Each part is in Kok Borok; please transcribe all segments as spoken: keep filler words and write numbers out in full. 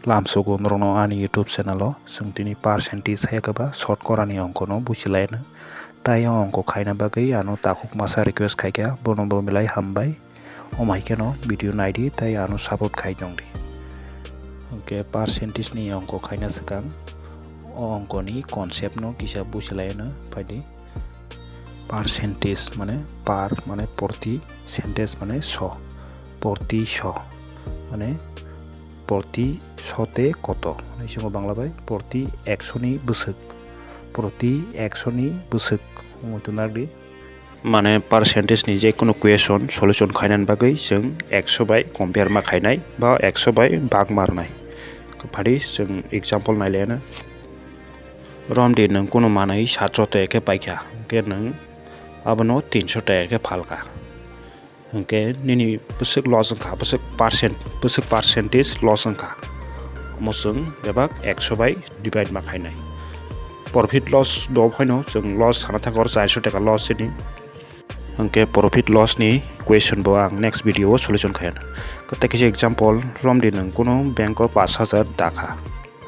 Lamsogo norokno ani YouTube channel o chwng tini percentage hai khe ba shotkorani ongkono buchilaino. Tai o ongko khaina bagwi ano takhuk masa request khaikha, bono bo belai hambai. Omo hai kheno video naidi tai ano support khai tongdi. Hwnkhe percentage ni ongko khaina swkang o ongkoni concept no kisa buchilaino phaidi. Percentage mane per mane proti, centage mane sho, proti sho mane proti shote koto hinwi swngo Bangla bai, proti ekshoni bwswk, proti ekshoni bwswk wngwi tongna rwdi. Mane percentage ni je kunu question solution khainani bagwi chwng ekso bai compare ma khainai ba ekso bai bak ma rwnai. Phadi chwng example nai leno. Romdi nwng kunu manwi satsho taka khe paikha, hwnkhe nwng abono tinsho taka khe phalkha. Hwnkhe nini bwswk loss wngkha, bwswk percent, bwswk percentage loss wngkha. Omo chwng bebak ekso bai divide ma khainai. Profit loss do phaino chwng loss sana thangkha oro charsho taka loss sini. Hwnkhe profit loss ni question bo ang next video o solution khaina. Tei kisa example romdi nwng kunu bank o pash hajar dakha.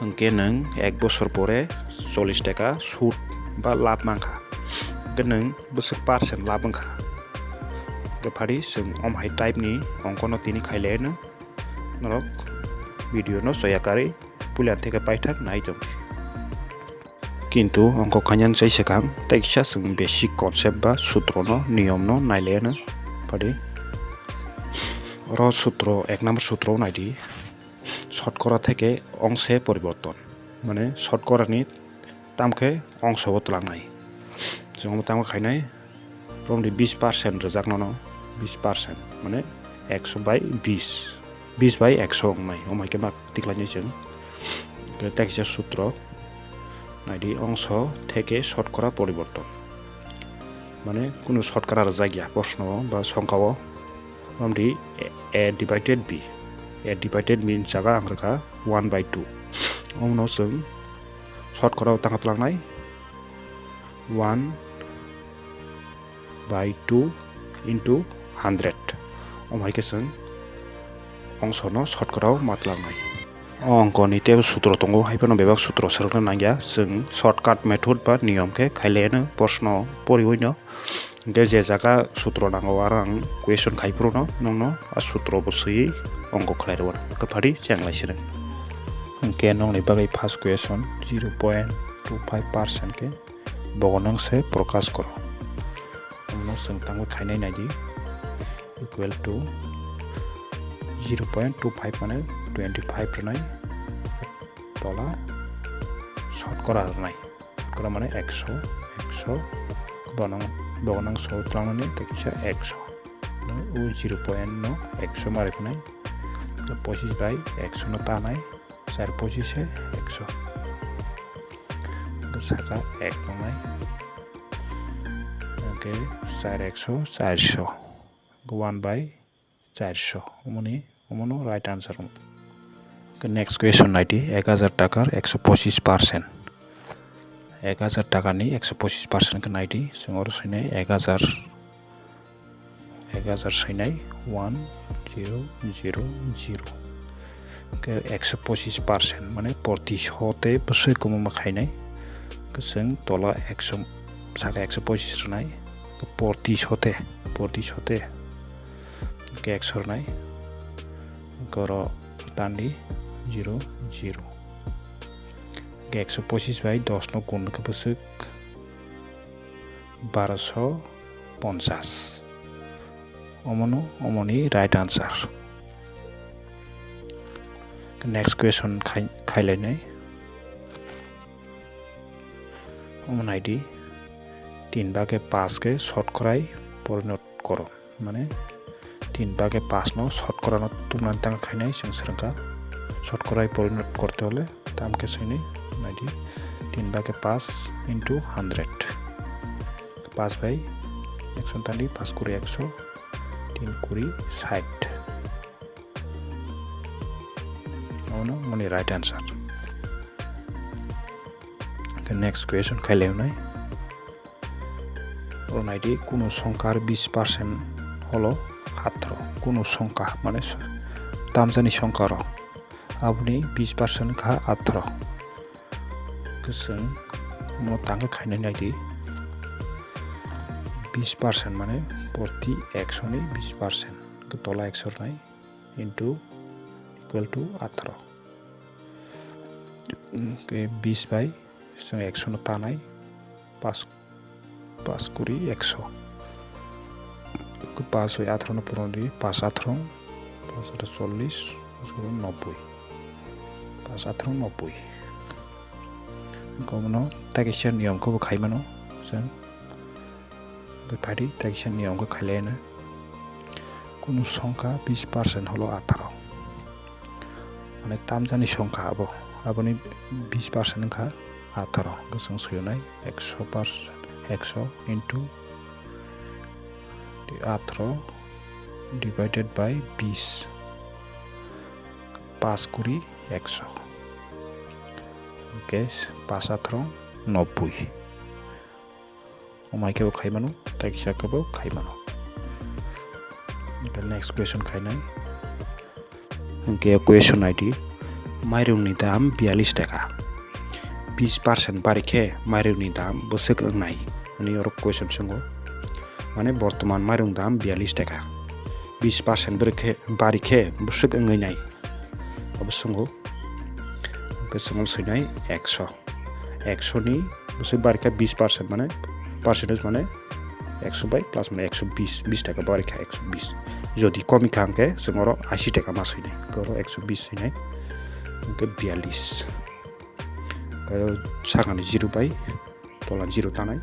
Hwnkhe nwng ek bosor pore chollish taka sud ba lab mankha. Hwnkhe nwng bwswk percent lab wngkha. Hwnkhe phadi chwng om hai type ni ongkono tini khaileno norok video no soya karwi puila theke paithak nai tong. Kintu ongko khainani sai swkang tei kisa chwng basic concept ba sutrono niyomno naileno phadi. Oro sutro ek number sutro naidi. Shotkora theke ongse poriborton, mane shotkorani tamkhe ongso o tlangnai. Chwng omo tamo khainai romdi bis percent rwjak nono, bis percent mane ekso bai bis, bis bai ekso wngnai, omo hai khe ma tiklainai chwng. Tei kisa sutro naidi ongso theke shotkora poriborton, mane kunu shotkora rwjak ya proshno o ba songkha o. Romdi a, a divided b, a divided b ni jaga ang rwkha one by two. Omono chwng shotkora o tangkha tlangnai one by two into hundred. Omo hai khe chwng ongsono shotkora o ma tlangnai. O ongkoni teibo sutro tongo, hai phano bebak sutro swrwngna nangya. Chwng shortcut method ba niyom khe khaileno proshno poriwino. Hwnkhe je jaga sutro nango aro ang question khai phuru no nokno a sutro bo swiwi ongko khlai rwo. Hwnkhe phadi cheng lai sireng. Hwnkhe nokni bagwi first question zero point two five percent khe bogonang se prokash koro. Omono chwng tangwi khainai naidi equal to zero point two five mane twenty five rwnai tola shotkora rwnai. Kora mane ekso, ekso, bogonang, bogonang so tlangnani tei kisa ekso. No, o zero point no ekso ma rwkhnai. Pochis bai ekso no tanai, char pochis se ekso. Saka ek tongnai. Hwnkhe char ekso, charso. One by charso. Omoni, omono right answer wng. Ke next question naidi, ek hajar takar ekso pochis percent. Ek hajar takani ekso pochis percent khe naidi, chwng oro swinai ek hajar, ek hajar swinai one zero zero zero. Ke ekso pochis percent, mane proti sho te bwswk kwbangma khainai. Ke chwng tola ekso, saka ekso pochis rwnai, ke proti sho te, proti sho te. Hwnkhe ekso rwnai, hwnkhe oro tandi zero zero. Hwnkhe ekso pochis bai dos no gun khe bwswk baroso ponchas. Omono, omoni right answer. Next question khai-, khailainai. Omo naidi, tin bage pash khe shotkorai porinot koro. Mane, tin bage pash no shotkorano tumnani tang khainai chwng swrwngkha. Shotkorai porinot korte hole, tam khe swinai, naidi, tin bage pash into hundred. Pash bai ekso tandi, pash kuri ekso, tin kuri sait. Ono moni right answer. Ke next question khailai unai. Oro naidi, kunu songkar bis percent holo hatro. Kunu songkha, mane s-, tamjani songkha rok. Aboni bis percent kha atharo. Kwchwng mo tangkhe khainai naidi. Bis percent mane proti ekso ni bis percent. Tola ekso rwnai into equal to atharo. Hwnkhe bis bai chwng ekso no tanai, pas, pas kuri ekso. Pas bai atharo no puron di, pas atharo, pas atharo chollish, pas kuri nobboi, pas atharo nobboi. Hwnkhe omono takisa niyom khe bo khai mano chwng. Hwnkhe phaidi takisa niyom khe khailai no. Kunu songkha bis percent holo atharo. Mane tamjani songkha abo. Aboni bis percent wngkha atharo. Hwnkhe chwng soi rwnai ekso percent, ekso into atharo divided by bis. Pas kuri ekso. Hwnkhe pas atharo nobboi. Omo hai khe bo khai mano, tei kisa khe bo khai mano. Hwnkhe next question khainai. Hwnkhe question naidi, mairungni dam biyalish taka. Bis percent bari khe mairungni dam bwswk wngnai? Hwnwi oro question swngo. Mane bortoman mairung dam biyalish taka. Bis percent bari khe, bari khe bwswk wngwi nai? Abo swngo. Hwnkhe chwng swinai ekso. Ekso ni bwswk bari kha bis percent, mane percentage mane ekso bai plus mane ekso bis, bis taka bari kha ekso bis. Jodi komi kha hwnkhe chwng oro ashi taka ma swinai, oro ekso bis swinai, hwnkhe biyalish. Tei sakani zero bai tola zero tanai,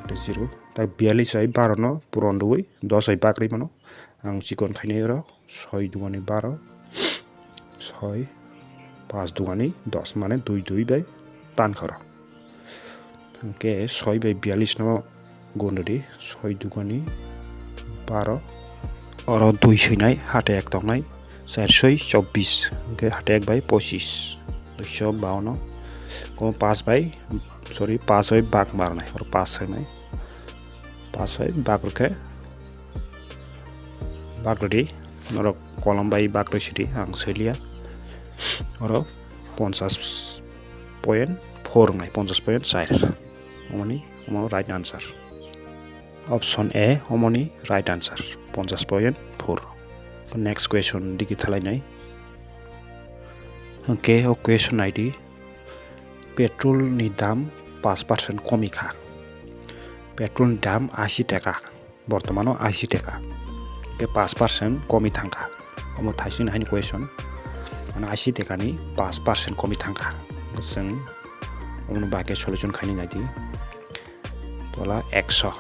tei zero. Tei biyalish bai baro no puron rwui dos bai bak rwi mano. Ang chikon khainai oro. Soi dugani baro, soi, pas dugani dos, mane dui dui bai tan khoro. Hwnkhe soi bai biyalish no gun rwdi, soi dugani baro. Oro dui swinai, hate ek tongnai, char soi chobbish, hwnkhe hate ek bai pochish, duiso bawanno. Omo pas bai, sorry, pas bai bak marnai, oro pas swinai. Pas bai bak rwkhe bak rwdi, norok kolom bai bak rwi sidi, ang soi liya. Oro ponchash point four wngnai, ponchash point char. Omoni omo right answer. Option A omoni right answer, ponchash point four. Next question digi thalainai. Hwnkhe o question naidi, petrol ni dam pas percent komi kha. Petrol ni dam ashi taka. Bortomano ashi taka, hwnkhe pas percent komi thangkha. Omo thaisini haini question, mane ashi takani pas percent komi thangkha. Chwng omoni bagwi solution khaini naidi. Tola ekso,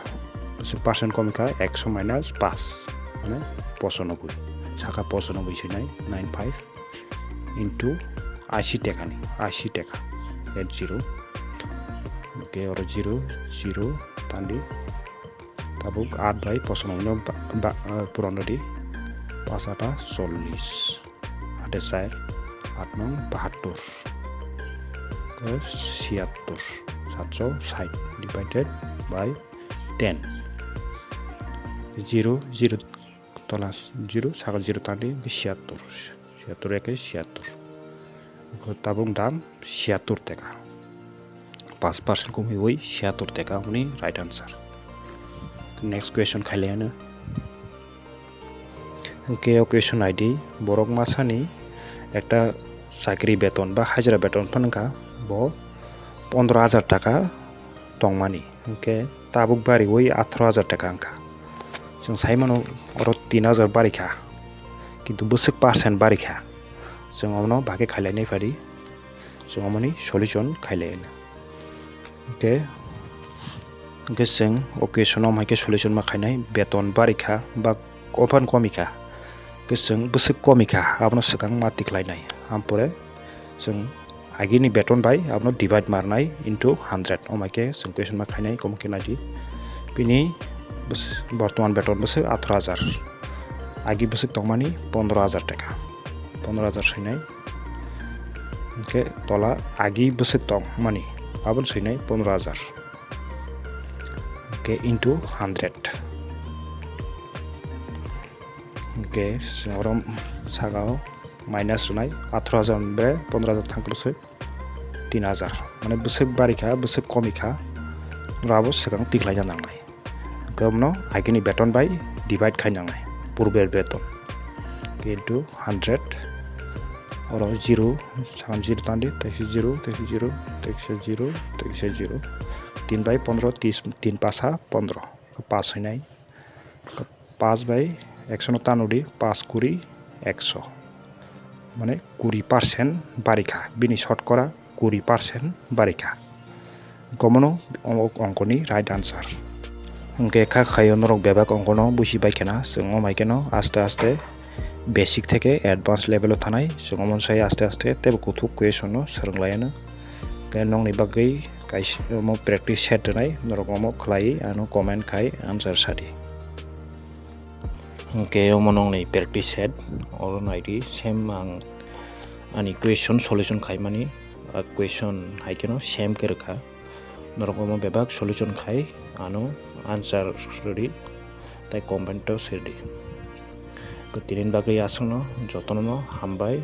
percent komi kha, ekso minus pas, mane pochonoboi. Saka pochonoboi swinai, nine five into ashi takani, ashi taka, eight zero. Hwnkhe oro zero, zero tandi. Tabuk aat bai pochonoboi no ba, ba, ah, puron rwdi. Pas aata chollish. Aate char, aat nong bahattor. Tei siyattor. Satso sait divided by ten. Zero, zero tola zero, saka zero tandi, hwnkhe siyattor. Siyattor eke siyattor. Tabuk dam siyattor taka. Pas percent komiui siyattor taka wngmani right answer. Next question khailaiano. Hwnkhe o question naidi, borok masani ekta chakri beton ba hajira beton phano wngkha, bo pondro hajar taka tongmani. Hwnkhe tabuk bariui atharo hajar taka wngkha. Chwng sai mano oro tin hajar barikha, kintu bwswk percent barikha. Chwng omono bagwi khailai nai phadi, chwng omoni solution khailai. Hwnkhe, hwnkhe chwng o question no hai khe solution ma khainai, beton barikha ba ofan komikha, hwnkhe chwng bwswk komikha abono swkang ma tikhlainai. Ampore chwng agini beton bai abono divide marnai into hundred. Omo hai khe chwng question ma khainai, omo khe naidi. Bini bwswk, bortoman beton bwswk atharo hajar. Agi bwswk tongmani pondro hajar taka. Pondro hajar swinai. Hwnkhe tola agi bwswk tongmani, abono swinai pondro hajar. Hwnkhe into hundred. Hwnkhe oro saka o minus rwnai, atharo hajar bre pondro hajar thang kwrwswk tin hajar. Mane bwswk bari kha, bwswk komi kha, norok abo swkang tikhlaina nangnai. Hwnkhe omono agini beton bai divide khai nangnai, purber beton. Into hundred, oro zero, salam zero tandi, taisa zero, taisa zero, taisa zero, taisa zero. Tin bai pondro, tis, tin pasa pondro, pass hwnai. Pass bai ekso no tanodi, pass kuri, ekso. Mane kuri percent bari kha, bini sotkora kuri percent bari kha. Hwnkhe omono o ongkoni right answer. Hwnkhe kha khaio norok bebak ongkono buji bai kheno, chwng omo hai kheno aste aste basic theke advance level o thanai, chwng omo sai aste aste teibo kuthuk question no swrwng lai anw. Hwnkhe nokni bagwi kaisa omo practice set rwnai, norok omo khlai ano comment khai answer sadi. Hwnkhe omo nokni practice set, oro naidi, same ang ani question solution khaimani, a question hai kheno same khe rwkha. Norok omo bebak solution khai ano answer rwdi tei comment o sirdi. Tini bagwi aswkno jotono hambai.